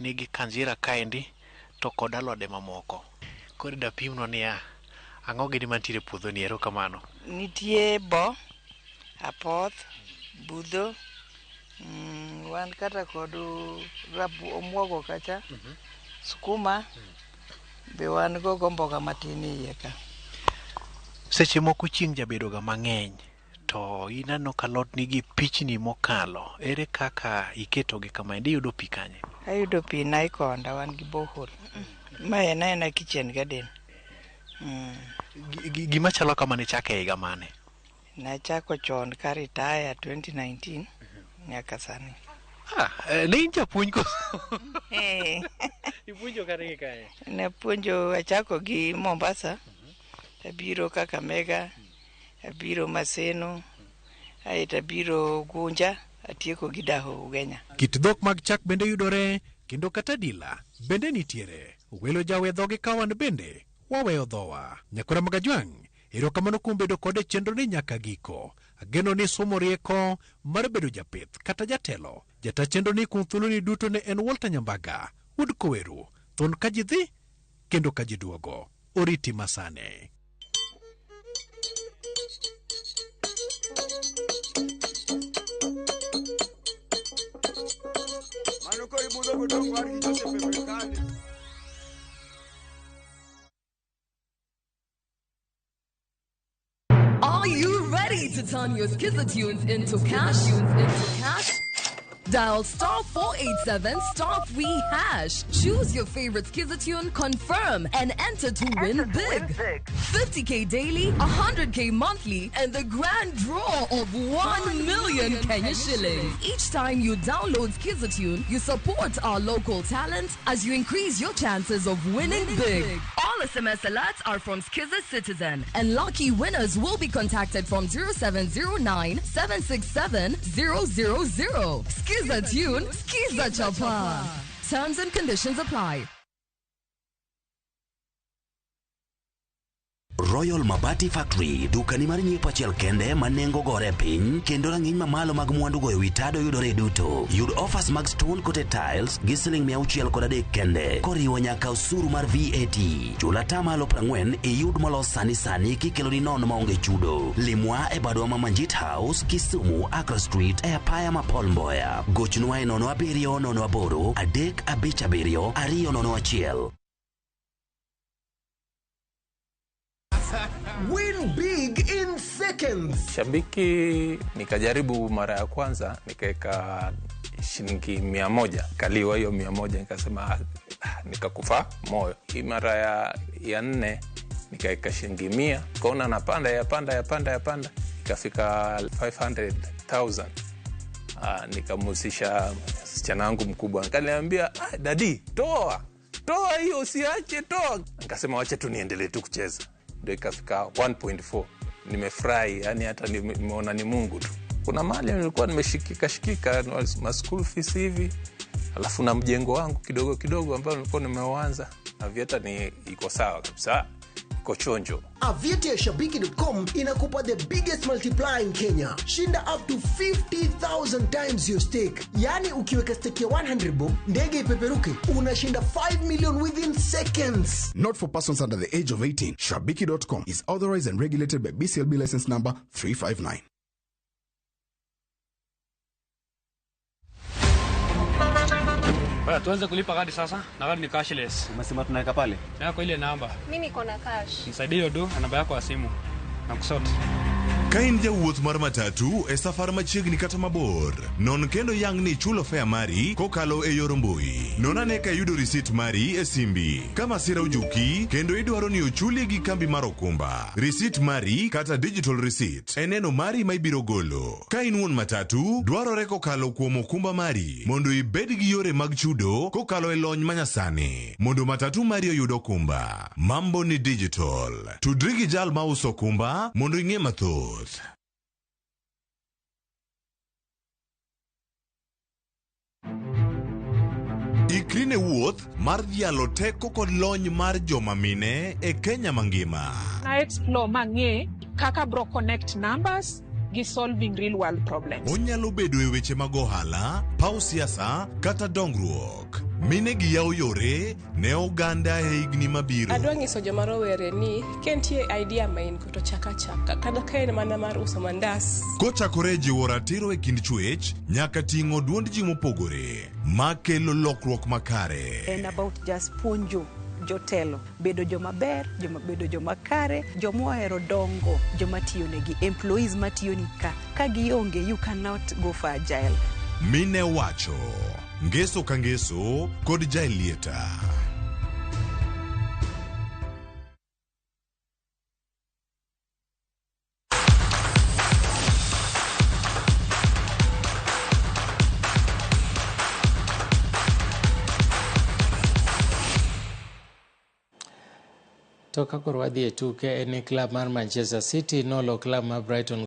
nigi kanjira kaendi to kod alode mamoko. Koro dapimnwa niya, ang'o gini mantiere e puodho ni? Erokamano. Nitie bo, apoth, budho, wan kata kod omuogo kacha, skuma be wan go go mboga matin e iye ka. Seche moko chieng' jabedo ga mang'eny to ineno ka alot nigi pichni mokalo. Ere kaka iketogi kamaendi? Iyudo pi kanye? Ayudo pi Naikonda, wan gi borehole. Ma en aena kitchen garden. Gima chalo kama nichako e higa mane? Nachako chon ka retire 2019 nyaka sani. Ah, ne in japuonj koso? Eh. Ipuonjo kare gi kanye? Napuonjo, achako gi Mombasa, abiro Kakamega, abiro Maseno, aeto abiro Gunja, Atieko gi Daho Ugenya. Kit dhok mag chak bende yudore kendo kata dila bende nitiere. Welo jawe dhogi ka wan bende waweyo dhowa. Nyakora Magajwang', erokamano kuom bedo kode e chenro ni nyaka giko. Ageno ni somo rieko mar bedo japith kata jatelo. Jata chenro ni kuom thuoloni duto ne en Walter Nyambaga, wuod Koweru, thon ka ji dhi kendo ka ji duogo. Oriti masane. Mano koro ibudho godong' war gi Joseph e Brikali. Are you ready to turn your Skiza tunes into cash? Into cash? Dial star 487 star 3 hash. Choose your favorite Skiza tune, confirm, and enter to win big. 50k daily, 100k monthly, and the grand draw of 1 million Kenya shillings. Each time you download Skiza tune, you support our local talent as you increase your chances of winning big. All SMS alerts are from Skiza Citizen, and lucky winners will be contacted from 0709 767 000. Skiza tune, Skiza Chapa. Terms and conditions apply. Royal Mabati Factory, dukani mar nyiepo achiel kende ma nengo gore piny kendo rang'iny mamalo mag mwandu go ewi tado yudore duto. Yud offers mag stone coated tiles gi siling 603 kende koriwo nyaka osuru mar VAT. Chul atamalo 40 iyud molos sani sani kikeloni nono maonge chudo. Limwa e badwa ma Manjit House, Kisumu, Accra Street e apaya ma Paul Mboya. Gochnwa e 07 08 357 201. Win big in seconds. Shabiki nikajaribu mara ya kwanza nikaweka shilingi 100, kaliwa hiyo 100, nikasema nikakufa moyo. Hii mara ya nne nikaweka shilingi 100, kaona napanda yapanda yapanda yapanda, ikafika 500,000. Nikamhusisha msichana wangu mkubwa, akaniambia dadi, toa hiyo, usiache, toa. Nikasema wacha tu niendelee tu kucheza. Ndio ikafika 1.4. Nimefurahi, yani hata nimeona ni Mungu tu. Kuna mahali nilikuwa nimeshikika shikika ma school fees hivi, alafu na mjengo wangu kidogo kidogo ambao nilikuwa nimeuanza. Aviator ni iko sawa kabisa, iko chonjo. Aviator ya Shabiki.com inakupa the biggest multiplier in Kenya. Shinda up to 50,000 times your stake. Yani ukiweka stake ya 100 bob, ndege ipeperuke, unashinda 5 million within seconds. Not for persons under the age of 18. Shabiki.com is authorized and regulated by BCLB license number 359. Bwana, tuanze kulipa kadi sasa na kadi ni cashless. Umesema tunaweka pale? Yako ile namba. Mimi niko na cash. Nisaidie hiyo do na namba yako ya simu. Na kusort. Ka in jawuoth mar matatu e safar machiegni kata mabor, non kendo yang ni ichulo fare mari kokalo e yor mbui. Non ane ka iyudo risit mari e simbi. Ka masira ojuki kendo idwaro ni ochuli gi kambi mar okumba, risit mari kata digital receipt e neno mari ma ibiro golo. Ka in wuon matatu, dwarore kokalo kuom okumba mari mondo ibed gi yore mag chudo kokalo e lony manyasani mondo matatu mari oyud okumba. Mambo ni digital. Tudri gi jal mauso okumba mondo ing'e mathoth. Ikri ne wuoth mar dhialo teko kod lony mar joma mine e Kenya mangima. Na explore mang'e kaka bro connect numbers gi solving real world problems. Onyalo bedo e weche mag ohala, paw siasa kata dongruok. Mine gi yawo yore ne oganda e higni mabiro. Adwa nyiso joma rowere ni ka nitie idea ma in go to chak achaka kata ka en mana mar uso mandas. Kochakore jiwo ratiro e kind chwech nyaka ting'o duond ji mopogore makelo lokruok makare. En about just puonjo jotelo bedo joma ber, joma bedo joma kare, joma ohero dongo, joma tiyo negi, employees matiyo ni ka gionge you cannot go for agile. Mine wacho ngeso ka ngeso kod Jaelieta. To ka koro wadhi e tuke en ni klab mar Manchester City nolo klab mar Brighton